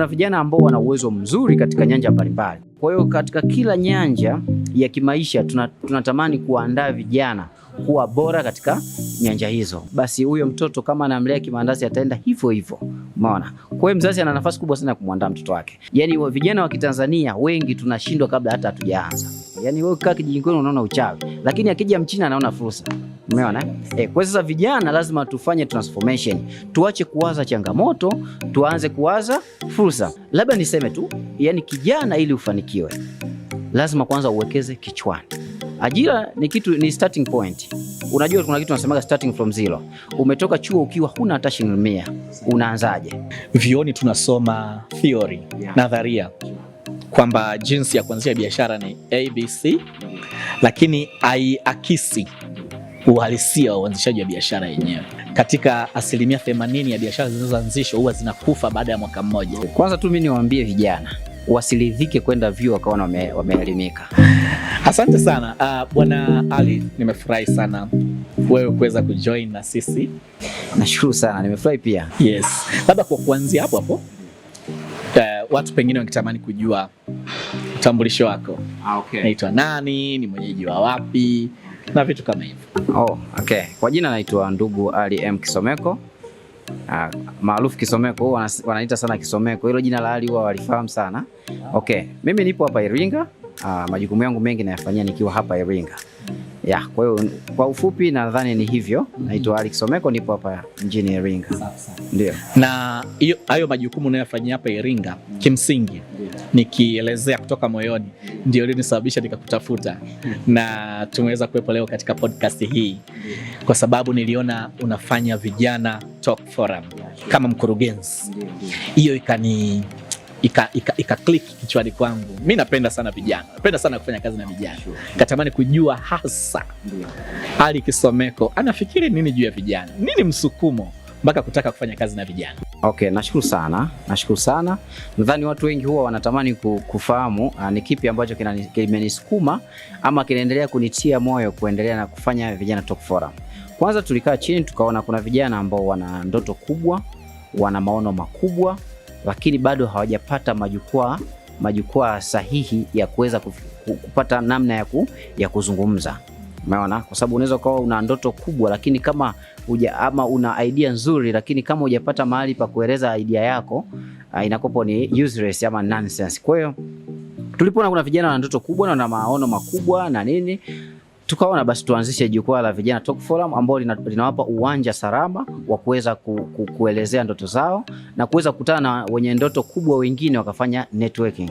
Kuna vijana ambao wana uwezo mzuri katika nyanja mbalimbali. Kwa hiyo katika kila nyanja ya kimaisha tunatamani kuandaa vijana kuwa bora katika nyanja hizo. Basi huyo mtoto kama anamlea kimaandasi ataenda hivyo hivyo. Umeona? Kwa hiyo mzazi ana nafasi kubwa sana ya kumwandaa mtoto wake. Yaani vijana wa Kitanzania wengi tunashindwa kabla hata hatujaanza. Yaani wewe ukikaa kijijini kwenu unaona uchawi, lakini akija mchina anaona fursa. Umeona? Kwa sasa vijana lazima tufanye transformation. Tuache kuwaza changamoto, tuanze kuwaza fursa. Labda niseme tu, yani kijana ili ufanikiwe, lazima kwanza uwekeze kichwani. Ajira ni kitu, ni starting point. Unajua kuna kitu tunasemaga starting from zero. Umetoka chuo ukiwa huna hata shilingi 100, unaanzaje? Vyuoni tunasoma theory, nadharia kwamba jinsi ya kuanzisha biashara ni ABC, lakini haiakisi uhalisia wa uanzishaji wa biashara yenyewe. Katika 80% ya biashara zinazoanzishwa huwa zinakufa baada ya mwaka mmoja. Kwanza tu mimi niwaambie vijana wasiridhike kwenda vyuo wakaona wameelimika. Asante sana Bwana Ali, nimefurahi sana wewe kuweza kujoin na sisi. Nashukuru sana, nimefurahi pia. Yes, labda kwa kuanzia hapo hapo, watu pengine wangetamani kujua utambulisho wako. Naitwa nani, ni mwenyeji wa wapi na vitu kama hivyo. Oh, okay. Kwa jina naitwa ndugu Ali M Kisomeko. Maarufu Kisomeko, wanaita sana Kisomeko. Hilo jina la Ali huwa walifahamu sana. Okay, mimi nipo hapa Iringa. Majukumu yangu mengi nayafanyia nikiwa hapa Iringa. Yeah, kwa hiyo kwa ufupi nadhani ni hivyo. Naitwa Ali Kisomeko, nipo hapa mjini Iringa. Ndio. Na hiyo hayo majukumu unayofanyia hapa Iringa, kimsingi nikielezea kutoka moyoni, ndio ilinisababisha nikakutafuta na tumeweza kuwepo leo katika podcast hii, kwa sababu niliona unafanya Vijana Talk Forum kama mkurugenzi. Hiyo ikani ika, ika, ika click kichwani kwangu. Mi napenda sana vijana, napenda sana kufanya kazi na vijana. Katamani kujua hasa Ali Kisomeko anafikiri nini juu ya vijana, nini msukumo mpaka kutaka kufanya kazi na vijana. Okay, nashukuru sana, nashukuru sana. Nadhani watu wengi huwa wanatamani kufahamu ni kipi ambacho kimenisukuma ama kinaendelea kunitia moyo kuendelea na kufanya Vijana Talk Forum. Kwanza tulikaa chini tukaona kuna vijana ambao wana ndoto kubwa, wana maono makubwa, lakini bado hawajapata majukwaa sahihi ya kuweza kupata namna ya kuzungumza. Umeona? Kwa sababu unaweza ukawa una ndoto kubwa lakini kama uja, ama una idea nzuri lakini kama hujapata mahali pa kueleza idea yako, inakopo ni useless ama nonsense. Kwa hiyo tulipoona kuna vijana wana ndoto kubwa na wana maono makubwa na nini, tukaona basi tuanzishe jukwaa la Vijana Talk Forum ambao linawapa uwanja salama wa kuweza kuelezea ndoto zao na kuweza kukutana na wenye ndoto kubwa wengine wakafanya networking.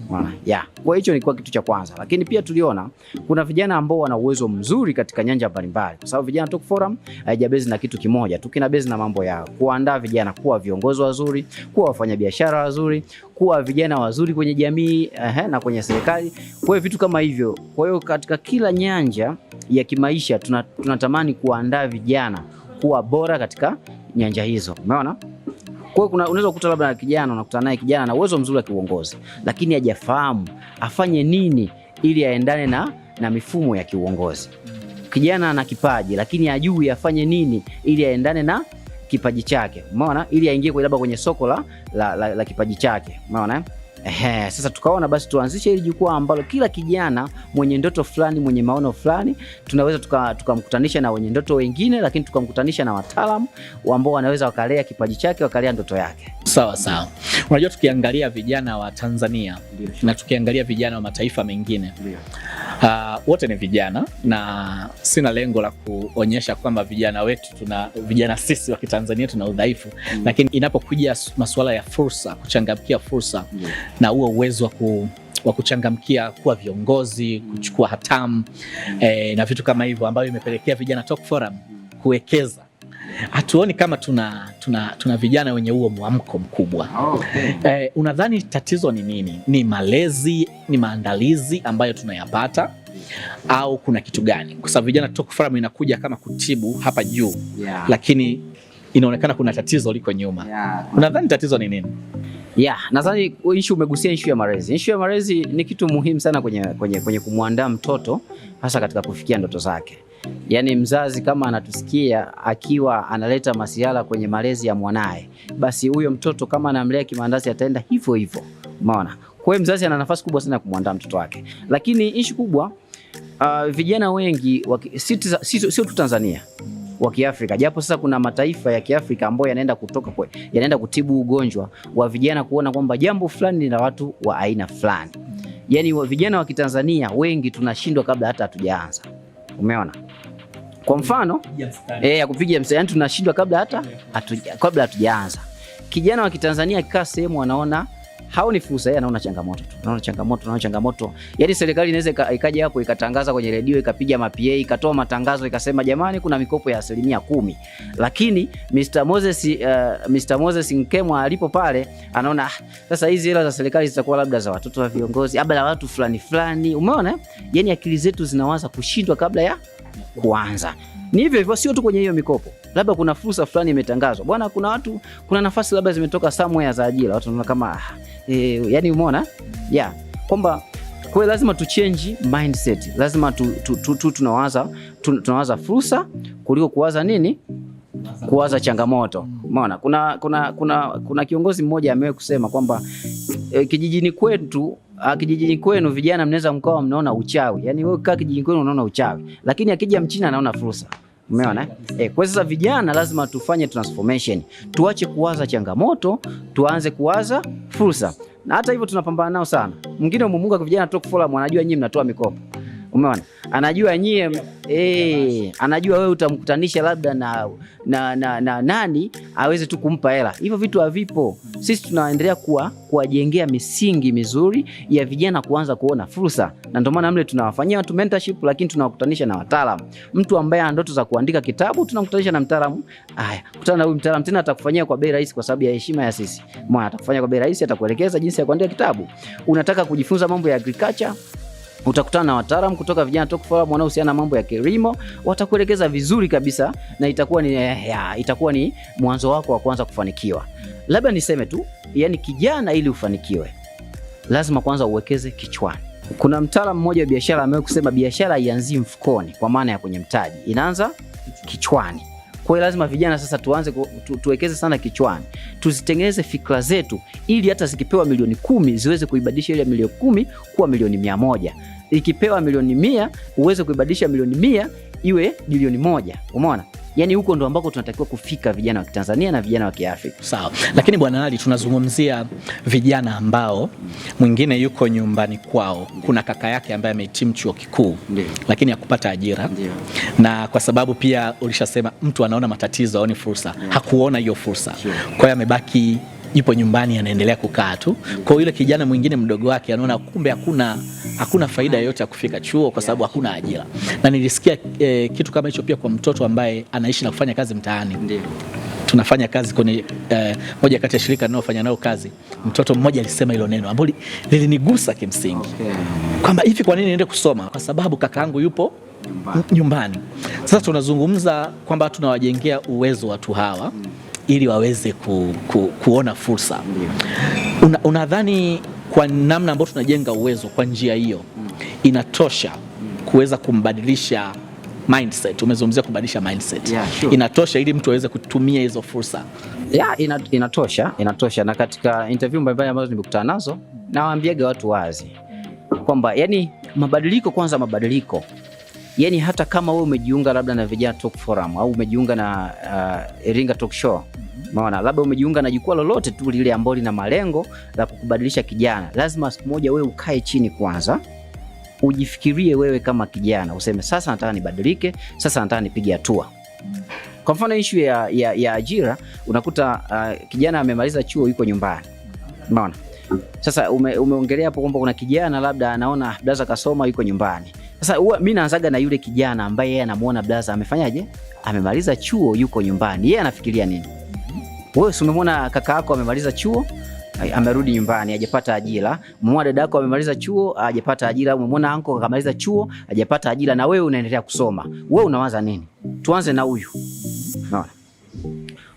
Unaona? Yeah. Kwa hicho ilikuwa kitu cha kwanza. Lakini pia tuliona kuna vijana ambao wana uwezo mzuri katika nyanja mbalimbali. Kwa sababu Vijana Talk Forum haijabase na kitu kimoja tu, kina base na mambo ya kuandaa vijana kuwa viongozi wazuri, kuwa wafanyabiashara wazuri, kuwa vijana wazuri kwenye jamii, na kwenye serikali. Kwa hiyo vitu kama hivyo. Kwa hiyo katika kila nyanja ya kimaisha tunatamani kuandaa vijana kuwa bora katika nyanja hizo. Umeona? Kwa hiyo unaweza kukuta labda kijana, unakutana naye kijana na uwezo mzuri wa kiuongozi, lakini hajafahamu afanye nini ili aendane na mifumo ya kiuongozi. Kijana ana kipaji lakini hajui afanye nini ili aendane na kipaji chake. Umeona? Ili aingie labda kwenye soko la kipaji chake. Umeona? Sasa tukaona basi tuanzishe hili jukwaa ambalo kila kijana mwenye ndoto fulani, mwenye maono fulani, tunaweza tukamkutanisha na wenye ndoto wengine, lakini tukamkutanisha na wataalamu ambao wanaweza wakalea kipaji chake, wakalea ndoto yake. Sawa sawa. Unajua, tukiangalia vijana wa Tanzania na tukiangalia vijana wa mataifa mengine, wote ni vijana, na sina lengo la kuonyesha kwamba vijana wetu tuna vijana sisi wa Kitanzania tuna udhaifu, lakini inapokuja masuala ya fursa, kuchangamkia fursa na huo uwezo wa kuchangamkia kuwa viongozi, kuchukua hatamu na vitu kama hivyo, ambayo imepelekea Vijana Talk Forum kuwekeza, hatuoni kama tuna vijana wenye huo mwamko mkubwa. Unadhani tatizo ni nini? Ni malezi, ni maandalizi ambayo tunayapata au kuna kitu gani? Kwa sababu Vijana Talk Forum inakuja kama kutibu hapa juu, lakini inaonekana kuna tatizo liko nyuma. Unadhani tatizo ni nini? Yeah, nadhani issue umegusia issue ya malezi. Issue ya malezi ni kitu muhimu sana kwenye kumwandaa mtoto hasa katika kufikia ndoto zake. Yaani mzazi kama anatusikia akiwa analeta masiala kwenye malezi ya mwanae, basi huyo mtoto kama anamlea kimandazi ataenda hivyo hivyo. Umeona? Kwa hiyo mzazi ana nafasi kubwa sana ya kumwandaa mtoto wake. Lakini issue kubwa, vijana wengi sio tu Tanzania, wa Kiafrika, japo sasa kuna mataifa ya Kiafrika ambayo yanaenda kutibu ugonjwa wa vijana kuona kwamba jambo fulani ni la watu wa aina fulani. Yaani vijana wa Kitanzania wengi tunashindwa kabla hata hatujaanza. Umeona? Kwa mfano, ya kupiga mstari, yani tunashindwa kabla hatujaanza. Kijana wa Kitanzania akikaa sehemu anaona haoni fursa, yeye anaona changamoto tu. Anaona changamoto, anaona changamoto. Yaani serikali inaweza ikaja hapo ikatangaza kwenye redio, ikapiga ma-PA, ikatoa matangazo ikasema jamani kuna mikopo ya 10%. Lakini Mr. Moses Nkemwa alipo pale anaona sasa hizi hela za serikali zitakuwa labda za watoto wa viongozi, labda la watu fulani fulani. Umeona? Yaani akili zetu zinawaza kushindwa kabla ya kuanza. Ni hivyo hivyo, sio tu kwenye hiyo mikopo. Labda kuna fursa fulani imetangazwa. Bwana kuna watu, kuna nafasi labda zimetoka somewhere za ajira. Watu wanaona kama yani umeona? Yeah, kwamba kwa lazima tu change mindset. Lazima tunawaza fursa kuliko kuwaza nini? Kuwaza changamoto. Umeona? Kuna kiongozi mmoja amewahi kusema kwamba kijijini kwetu, kijijini kwenu vijana mnaweza mkawa mnaona uchawi. Yaani wewe ukikaa kijijini kwenu unaona uchawi. Lakini akija mchina anaona fursa. Umeona? Kwa sasa vijana lazima tufanye transformation. Tuache kuwaza changamoto, tuanze kuwaza fursa. Na hata hivyo tunapambana nao sana. Mwingine umemunga kwa vijana Talk Forum anajua nyinyi mnatoa mikopo. Umeona? Anajua nyie anajua wewe utamkutanisha labda na nani aweze tu kumpa hela. Hivyo vitu havipo. Sisi tunaendelea kuwajengea misingi mizuri ya vijana kuanza kuona fursa. Na ndio maana mle tunawafanyia watu mentorship, lakini tunawakutanisha na wataalamu. Mtu ambaye ana ndoto za kuandika kitabu tunamkutanisha na mtaalamu. Haya, kutana na huyu mtaalamu tena atakufanyia kwa bei rahisi kwa sababu ya heshima ya sisi. Mwana atakufanyia kwa bei rahisi, atakuelekeza jinsi ya kuandika kitabu. Unataka kujifunza mambo ya agriculture, utakutana na wataalamu kutoka Vijana Talk Forum wanaohusiana na mambo ya kilimo, watakuelekeza vizuri kabisa na itakuwa ni mwanzo wako wa kuanza kufanikiwa. Labda niseme tu, yani kijana ili ufanikiwe lazima kwanza uwekeze kichwani. Kuna mtaalamu mmoja wa biashara amewahi kusema biashara haianzii mfukoni, kwa maana ya kwenye mtaji, inaanza kichwani. Kwa hiyo lazima vijana sasa tuanze tuwekeze sana kichwani. Tuzitengeneze fikra zetu ili hata zikipewa milioni 10 ziweze kuibadilisha ile milioni 10 kuwa milioni 100. Ikipewa milioni 100 uweze kuibadilisha milioni 100 iwe bilioni 1. Umeona? Yaani huko ndo ambako tunatakiwa kufika vijana wa Tanzania na vijana wa Kiafrika. Sawa. Lakini Bwana Ali, tunazungumzia vijana ambao mwingine yuko nyumbani kwao, kuna kaka yake ambaye amehitimu chuo kikuu lakini hakupata ajira. Ndiyo. Na kwa sababu pia ulishasema mtu anaona matatizo, haoni fursa. Hakuona hiyo fursa. Sure. Kwa hiyo amebaki yupo nyumbani anaendelea kukaa tu. Kwa hiyo yule kijana mwingine mdogo wake anaona kumbe hakuna faida yoyote ya kufika chuo kwa sababu hakuna ajira. Na nilisikia kitu kama hicho pia kwa mtoto ambaye anaishi na kufanya kazi mtaani. Ndiyo. Tunafanya kazi kwenye moja kati ya shirika ninalofanya nao kazi. Mtoto mmoja alisema hilo neno ambalo lilinigusa kimsingi. Okay. Kwamba hivi kwa nini niende kusoma? Kwa sababu kakaangu yupo nyumbani. Sasa tunazungumza kwamba tunawajengea uwezo watu hawa ili waweze kuona fursa. Unadhani kwa namna ambayo tunajenga uwezo kwa njia hiyo inatosha kuweza kumbadilisha mindset? Umezungumzia kubadilisha mindset. Yeah, sure. Inatosha ili mtu aweze kutumia hizo fursa? Yeah, inatosha. Na katika interview mbalimbali ambazo nimekutana nazo nawaambiaga watu wazi kwamba yani mabadiliko kwanza, mabadiliko yani hata kama wewe umejiunga labda na Vijana Talk Forum au umejiunga na Iringa Talk Show, maana labda umejiunga na jukwaa lolote tu lile ambalo lina malengo la kukubadilisha kijana, lazima siku moja wewe ukae chini kwanza ujifikirie wewe kama kijana, useme sasa nataka nibadilike, sasa nataka nipige hatua. Kwa mfano issue ya ajira, unakuta kijana amemaliza chuo yuko nyumbani. Umeona? Sasa umeongelea hapo kwamba kuna kijana labda anaona blaza kasoma yuko nyumbani. Sasa mimi naanzaga na yule kijana ambaye yeye anamuona blaza amefanyaje? Amemaliza chuo yuko nyumbani. Yeye anafikiria nini? Wewe si umemwona kaka yako amemaliza chuo, amerudi nyumbani hajapata ajira. Umemwona dada yako amemaliza chuo, hajapata ajira. Umemwona uncle akamaliza chuo, hajapata ajira, na wewe unaendelea kusoma. Wewe unawaza nini? Tuanze na huyu. Unaona?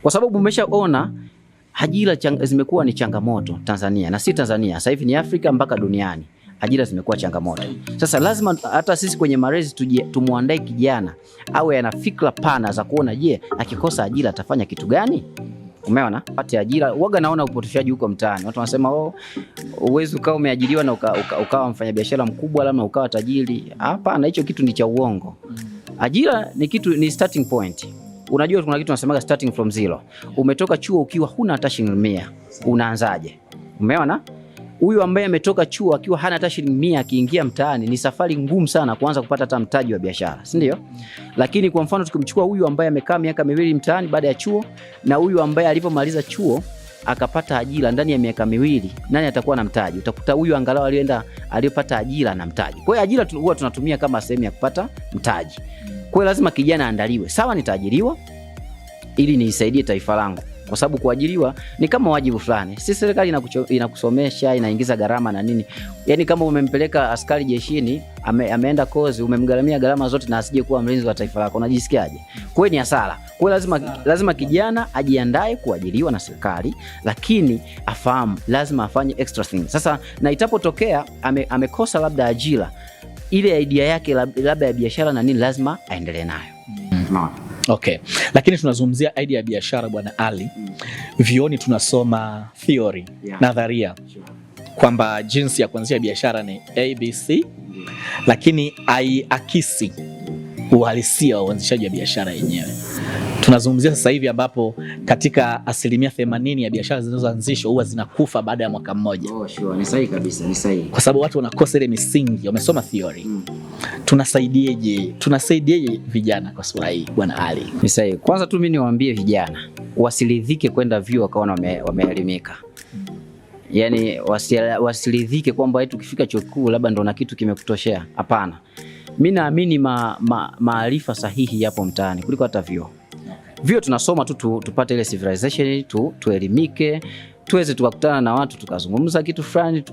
Kwa sababu umeshaona ajira zimekuwa ni changamoto Tanzania, na si Tanzania, sasa hivi ni Afrika mpaka duniani. Ajira zimekuwa changamoto. Sasa lazima hata sisi kwenye malezi tumuandae kijana awe ana fikra pana za kuona, je, akikosa ajira atafanya kitu gani? Umeona? Pate ajira. Waga naona upotoshaji huko mtaani. Watu wanasema oh, uwezi ukawa umeajiriwa na ukawa mfanyabiashara mkubwa labda ukawa tajiri. Hapana, hicho kitu ni cha uongo. Ajira ni kitu, ni starting point. Unajua kuna kitu tunasemaga starting from zero. Umetoka chuo ukiwa huna hata shilingi 100, unaanzaje? Umeona? Huyu ambaye ametoka chuo akiwa hana hata shilingi 100 akiingia mtaani ni safari ngumu sana kuanza kupata hata mtaji wa biashara, si ndio? Lakini kwa mfano tukimchukua huyu ambaye amekaa miaka miwili mtaani baada ya chuo na huyu ambaye alipomaliza chuo akapata ajira ndani ya miaka miwili, nani atakuwa na mtaji? Utakuta huyu angalau aliyopata ajira na mtaji. Kwa hiyo ajira huwa tunatumia kama sehemu ya kupata mtaji. Kwa hiyo lazima kijana aandaliwe. Sawa, nitaajiriwa ili niisaidie taifa langu, kwa sababu kuajiriwa ni kama wajibu fulani. Si serikali inakusomesha, inaingiza gharama na nini. Yaani kama umempeleka askari jeshini, ameenda kozi, umemgharamia gharama zote na asije kuwa mlinzi wa taifa lako, unajisikiaje? Kwa hiyo ni hasara. Kwa hiyo lazima kijana ajiandae kuajiriwa na serikali, lakini afahamu lazima afanye extra things. Sasa na itapotokea amekosa labda ajira, ile idea yake labda ya biashara na nini, lazima aendelee nayo. Okay. Lakini tunazungumzia idea ya biashara Bwana Ali. Vioni tunasoma theory, nadharia. Kwamba jinsi ya kuanzisha biashara ni ABC, lakini haiakisi uhalisia wa uanzishaji wa biashara yenyewe. Tunazungumzia sasa hivi ambapo katika 80% ya biashara zinazoanzishwa huwa zinakufa baada ya mwaka mmoja. Oh, sure. Ni sahihi kabisa, ni sahihi. Kwa sababu watu wanakosa ile misingi, wamesoma theory. Tunasaidieje vijana kwa sura hii Bwana Ali? Ni sahihi. Kwanza tu mimi niwaambie vijana wasiridhike kwenda vyuo wakaona wameelimika. Yaani wasiridhike kwamba eti ukifika chuo kikuu labda ndo na kitu kimekutoshea. Hapana. Mimi naamini maarifa sahihi yapo mtaani kuliko hata vyuo. Vyuo tunasoma tu tupate ile civilization, tuelimike, tuweze tukakutana na watu tukazungumza kitu fulani,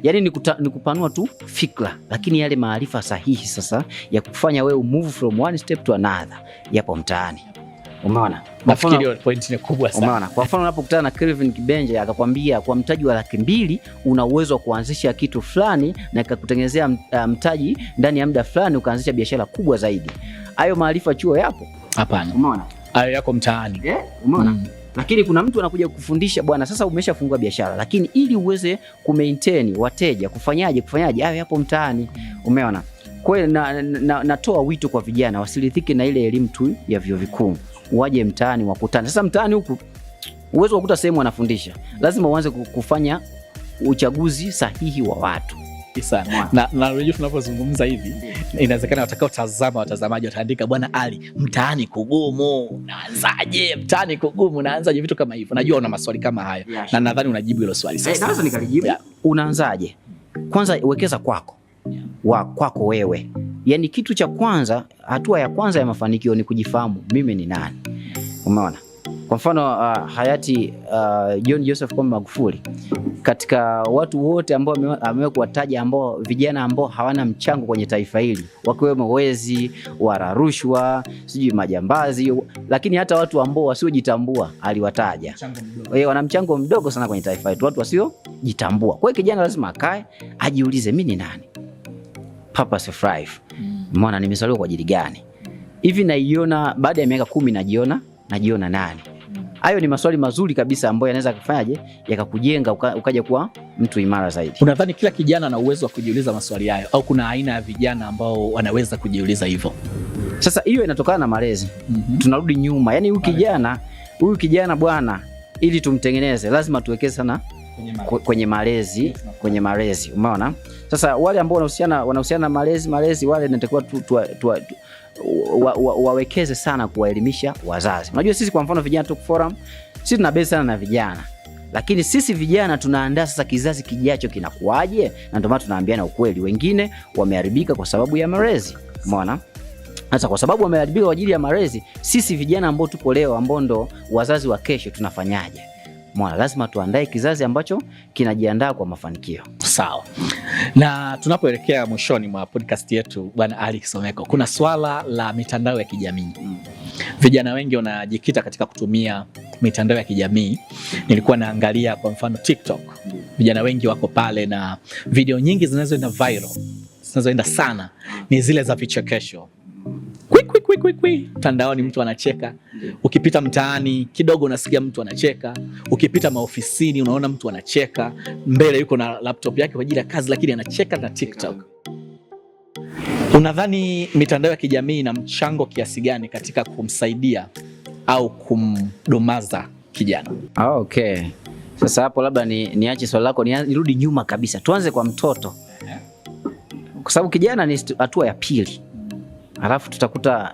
yaani ni kupanua tu fikra, lakini yale maarifa sahihi sasa ya kufanya wewe move from one step to another yapo mtaani. Umeona? Nafikiri hiyo point ni kubwa sana. Umeona? Kwa mfano unapokutana na Kelvin Kibenje akakwambia kwa mtaji wa 200,000 una uwezo wa kuanzisha kitu fulani na ikakutengenezea mtaji ndani ya muda fulani ukaanzisha biashara kubwa zaidi. Hayo maarifa chuo yapo? Hapana. Umeona? Hayo yako mtaani. Umeona? Lakini kuna mtu anakuja kukufundisha bwana, sasa umeshafungua biashara, lakini ili uweze kumaintain wateja, kufanyaje, hayo yapo mtaani. Umeona? Kwa hiyo natoa wito kwa vijana wasiridhike na ile elimu tu ya vyuo vikuu, waje mtaani wakutane. Sasa mtaani huku uwezo kukuta sehemu wanafundisha, lazima uanze kufanya uchaguzi sahihi wa watu. Sana. Na unajua tunapozungumza hivi inawezekana watakaotazama watazamaji wataandika Bwana Ali mtaani kugumu, naanzaje? Mtaani kugumu, naanzaje? Vitu kama hivyo. Najua una maswali kama hayo. Na nadhani unajibu hilo swali sasa. Naweza nikalijibu. Unaanzaje? Kwanza wekeza kwako. Kwako wewe. Yaani kitu cha kwanza, hatua ya kwanza ya mafanikio ni kujifahamu mimi ni nani. Umeona? Kwa mfano hayati John Joseph Pombe Magufuli, katika watu wote ambao amewataja ambao vijana ambao hawana mchango kwenye taifa hili, wakiwemo wezi, wala rushwa, sijui majambazi, lakini hata watu ambao wasiojitambua aliwataja. Wana mchango mdogo sana kwenye taifa letu, watu wasiojitambua. Kwa hiyo kijana lazima akae ajiulize mimi ni nani? Purpose of life. Mbona nimezaliwa kwa ajili gani? Hivi naiona baada ya miaka 10 najiona nani? Hayo ni maswali mazuri kabisa ambayo yanaweza kufanyaje yakakujenga ukaja kuwa mtu imara zaidi. Unadhani kila kijana ana uwezo wa kujiuliza maswali hayo au kuna aina ya vijana ambao wanaweza kujiuliza hivyo? Sasa hiyo inatokana na malezi. Tunarudi nyuma. Yaani huyu kijana bwana, ili tumtengeneze lazima tuwekeze sana kwenye malezi, kwenye malezi. Umeona? Sasa wale ambao wanahusiana na malezi wale inatakiwa wawekeze sana kuwaelimisha wazazi. Unajua sisi kwa mfano Vijana Talk Forum, sisi tuna base sana na vijana. Lakini sisi vijana tunaandaa sasa kizazi kijacho kinakuaje? Na ndio maana tunaambiana ukweli, wengine wameharibika kwa sababu ya malezi. Umeona? Sasa kwa sababu wameharibika kwa ajili ya malezi, sisi vijana ambao tupo leo ambao ndo wazazi wa kesho tunafanyaje? Mwana, lazima tuandae kizazi ambacho kinajiandaa kwa mafanikio. Sawa. Na tunapoelekea mwishoni mwa podcast yetu, Bwana Ali Kisomeko, kuna swala la mitandao ya kijamii. Vijana wengi wanajikita katika kutumia mitandao ya kijamii. Nilikuwa naangalia kwa mfano TikTok. Vijana wengi wako pale na video nyingi zinazoenda viral, zinazoenda sana ni zile za vichekesho. Kwi, kwi, kwi, kwi, kwi. Mtandaoni mtu anacheka. Ukipita mtaani kidogo unasikia mtu anacheka. Ukipita maofisini unaona mtu anacheka. Mbele yuko na laptop yake kwa ajili ya kazi, lakini anacheka na TikTok. Unadhani mitandao ya kijamii ina mchango kiasi gani katika kumsaidia au kumdumaza kijana? Okay. Sasa hapo labda niache swali lako, nirudi nyuma kabisa. Tuanze kwa mtoto, kwa sababu kijana ni hatua ya pili. Alafu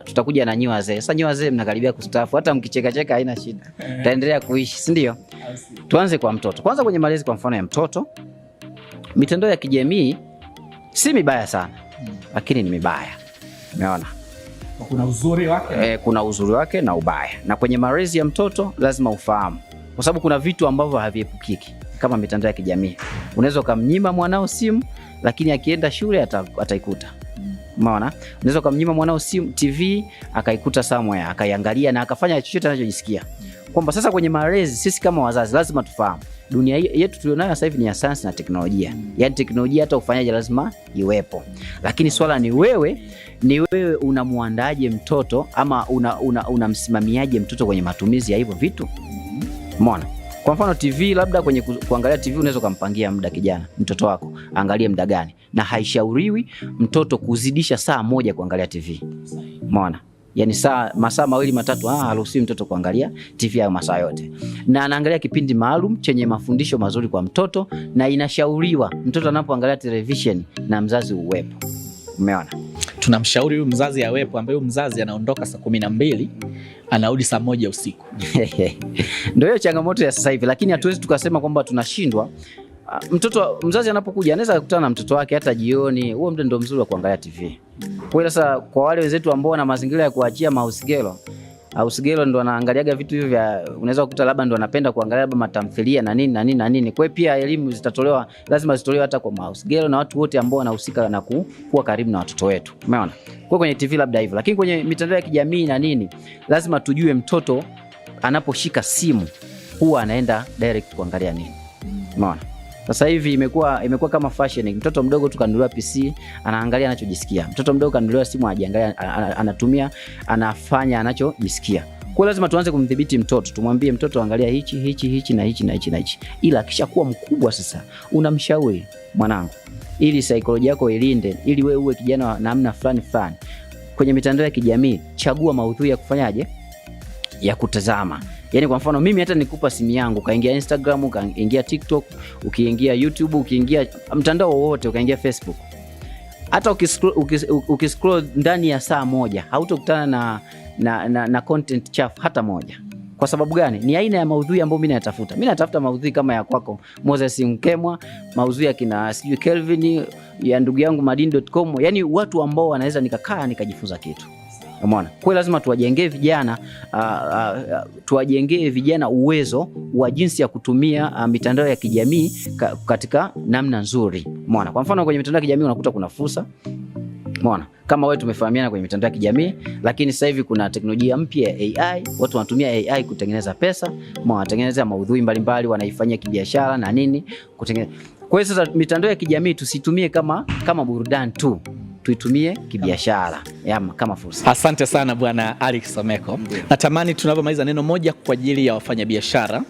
tutakuja na nyi wazee. Sasa nyi wazee mnakaribia kustaafu, hata mkichekacheka haina shida, taendelea kuishi, si ndio? Tuanze kwa mtoto kwanza, kwenye malezi kwa mfano ya mtoto. Mitandao ya kijamii si mibaya sana, lakini ni mibaya. Umeona? Kuna uzuri wake. Kuna uzuri wake na ubaya. Na kwenye malezi ya mtoto lazima ufahamu, kwa sababu kuna vitu ambavyo haviepukiki kama mitandao ya kijamii. Unaweza ukamnyima mwanao simu, lakini akienda shule ataikuta. Umeona? Unaweza ukamnyima mwanao simu, TV akaikuta somewhere, akaiangalia na akafanya chochote anachojisikia. Kwamba sasa kwenye malezi sisi kama wazazi lazima tufahamu dunia yetu tulionayo sasa hivi ni ya sayansi na teknolojia. Yaani teknolojia hata ufanyaje lazima iwepo. Lakini swala ni wewe, unamuandaaje mtoto ama unamsimamiaje mtoto kwenye matumizi ya hivyo vitu? Umeona? Kwa mfano TV, labda kwenye kuangalia TV unaweza kumpangia muda kijana, mtoto wako angalie muda gani, na haishauriwi mtoto kuzidisha saa moja kuangalia TV. Umeona? Yaani masaa mawili matatu, haruhusiwi mtoto kuangalia TV hayo masaa yote. Na anaangalia kipindi maalum chenye mafundisho mazuri kwa mtoto, na inashauriwa mtoto anapoangalia television na mzazi uwepo. Umeona? Tunamshauri huyu mzazi awepo, ambaye huyu mzazi anaondoka saa 12 anarudi saa 1 usiku. Ndio hiyo changamoto ya sasa hivi, lakini hatuwezi tukasema kwamba tunashindwa. Mtoto mzazi anapokuja anaweza kukutana na mtoto wake hata jioni, huo muda ndio mzuri wa kuangalia TV. Kwa hiyo sasa kwa wale wenzetu ambao wana mazingira ya kuachia mahouse girl ndo anaangaliaga vitu hivyo vya, unaweza kukuta labda ndo anapenda kuangalia labda matamthilia na nini na nini na nini. Kwa hiyo pia elimu zitatolewa, lazima zitolewe hata kwa house girl na watu wote ambao wanahusika na kuwa karibu na watoto wetu. Umeona? Kwa kwenye TV labda hivyo, lakini kwenye mitandao ya kijamii na nini, lazima tujue mtoto anaposhika simu huwa anaenda direct kuangalia nini. Umeona? Sasa hivi imekuwa kama fashion. Mtoto mdogo tu kanunuliwa PC, anaangalia anachojisikia. Mtoto mdogo kanunuliwa simu, anajiangalia, anatumia, anafanya anachojisikia. Kwa lazima tuanze kumdhibiti mtoto, tumwambie mtoto angalia hichi hichi hichi na hichi na hichi na hichi. Ila akishakuwa mkubwa sasa, unamshauri, mwanangu, ili saikolojia yako ilinde, ili wewe uwe kijana wa namna fulani fulani. Kwenye mitandao ya kijamii chagua maudhui ya kufanyaje, ya kutazama. Yaani kwa mfano mimi hata nikupa simu yangu, ukaingia Instagram, ukaingia TikTok, ukiingia YouTube, ukiingia mtandao wowote, ukaingia Facebook, hata ukiscroll ndani ya saa moja hautokutana na content chafu hata moja. Kwa sababu gani? Ni aina ya maudhui ambayo mimi natafuta. Mimi natafuta maudhui kama ya kwako Moses Mkemwa, maudhui ya kina sijui Kelvin, ya ndugu yangu madini.com, yaani watu ambao wanaweza nikakaa nikajifunza kitu. Umeona? Kwa lazima tuwajengee vijana tuwajengee vijana uwezo wa jinsi ya kutumia mitandao ya kijamii katika namna nzuri. Umeona? Kwa mfano kwenye mitandao ya kijamii unakuta kuna fursa. Umeona? Kama wewe tumefahamiana kwenye mitandao ya kijamii, lakini sasa hivi kuna teknolojia mpya ya AI, watu wanatumia AI kutengeneza pesa, wanatengeneza maudhui mbalimbali, wanaifanyia kibiashara na nini, kutengeneza. Kwa hiyo sasa mitandao ya kijamii tusitumie kama burudani tu, tuitumie kibiashara kama fursa. Asante sana Bwana Ali Kisomeko. Natamani tunapomaliza neno moja kwa ajili ya wafanyabiashara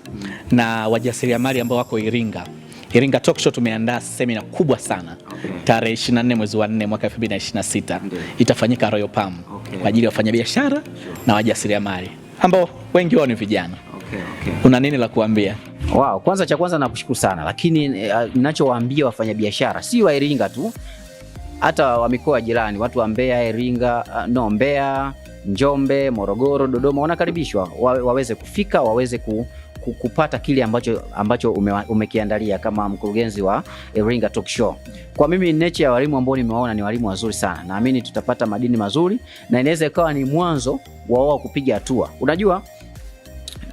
na wajasiriamali ambao wako Iringa. Iringa Talk Show tumeandaa semina kubwa sana. Tarehe 24 mwezi wa 4 mwaka 2026 itafanyika Royal Palm kwa ajili ya wafanyabiashara na wajasiriamali ambao wengi wao ni vijana. Una nini la kuambia? Wow, kwanza cha kwanza nakushukuru sana, lakini ninachowaambia wafanyabiashara si wa Iringa tu, hata wa mikoa jirani, watu wa Mbeya, Iringa, Mbeya, Njombe, Morogoro, Dodoma wanakaribishwa waweze kufika, waweze kupata kile ambacho umekiandalia kama mkurugenzi wa Iringa Talk Show. Kwa mimi nature ya walimu ambao nimewaona ni walimu wazuri sana. Naamini tutapata madini mazuri na inaweza ikawa ni mwanzo wa wao kupiga hatua. Unajua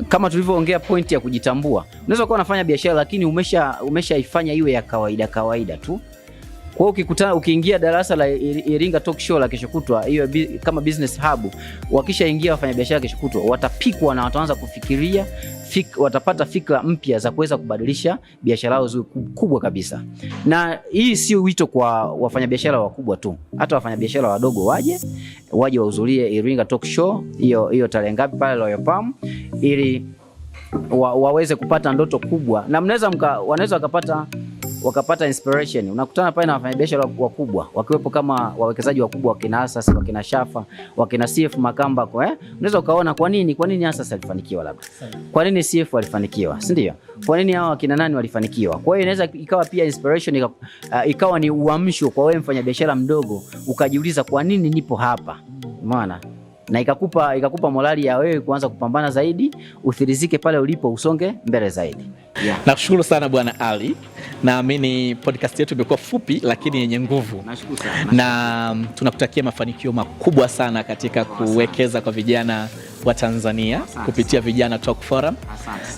Kama tulivyoongea point ya kujitambua, unaweza kuwa unafanya biashara lakini umeshaifanya iwe ya kawaida kawaida tu. Kwa hiyo ukikutana, ukiingia darasa la Iringa Talk Show la kesho kutwa, hiyo kama business hub, wakishaingia wafanyabiashara kesho kutwa watapikwa na wataanza kufikiria watapata fikra mpya za kuweza kubadilisha biashara yao ziwe kubwa kabisa. Na hii sio wito kwa wafanyabiashara wakubwa tu, hata wafanyabiashara wadogo waje wahudhurie Iringa Talk Show hiyo tarehe ngapi pale Royal Palm, ili waweze kupata ndoto kubwa, na wanaweza wakapata inspiration. Unakutana pale na wafanyabiashara wakubwa wakiwepo kama wawekezaji wakubwa wakina Asas, wakina Shafa, wakina CF Makamba kwa, Unaweza ukaona kwa nini Asas alifanikiwa, labda kwa nini CF alifanikiwa, si ndio? Kwa nini hao wakina nani walifanikiwa? Kwa hiyo inaweza ikawa pia inspiration, ikawa ni uamsho kwa wewe mfanyabiashara mdogo, ukajiuliza kwa nini nipo hapa, umeona? Na ikakupa morali ya wewe kuanza kupambana zaidi, uthirizike pale ulipo, usonge mbele zaidi. Yeah. Nakushukuru sana Bwana Ali. Naamini podcast yetu imekuwa fupi lakini yenye nguvu. Nashukuru sana. Na tunakutakia mafanikio makubwa sana katika kuwekeza kwa vijana wa Tanzania kupitia Vijana Talk Forum.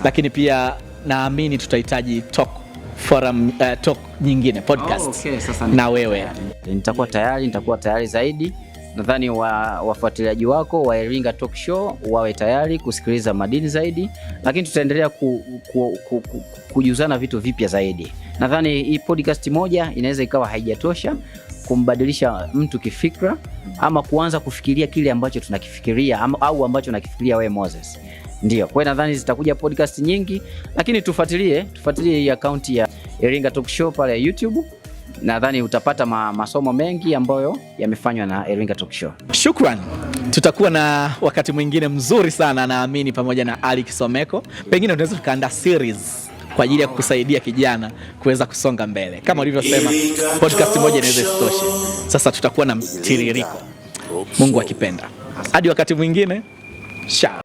Lakini pia naamini tutahitaji Talk Forum, talk nyingine podcast. Okay, sasa na wewe. Nitakuwa tayari zaidi. Nadhani wafuatiliaji wako wa Iringa Talk Show wawe tayari kusikiliza madini zaidi, lakini tutaendelea kujuzana vitu vipya zaidi. Nadhani hii podcast moja inaweza ikawa haijatosha kumbadilisha mtu kifikra ama kuanza kufikiria kile ambacho tunakifikiria au ambacho unakifikiria wewe Moses. Ndio, kwa hiyo nadhani zitakuja podcast nyingi, lakini tufuatilie hii account ya Iringa Talk Show pale YouTube. Nadhani utapata masomo mengi ambayo yamefanywa na Iringa Talk Show. Shukran. Tutakuwa na wakati mwingine mzuri sana naamini pamoja na Ali Kisomeko. Pengine tunaweza tukaandaa series kwa ajili ya kukusaidia kijana kuweza kusonga mbele. Kama ulivyosema, podcast moja inaweza isitoshe. Sasa tutakuwa na mtiririko. Mungu akipenda. Hadi wakati mwingine. Ciao.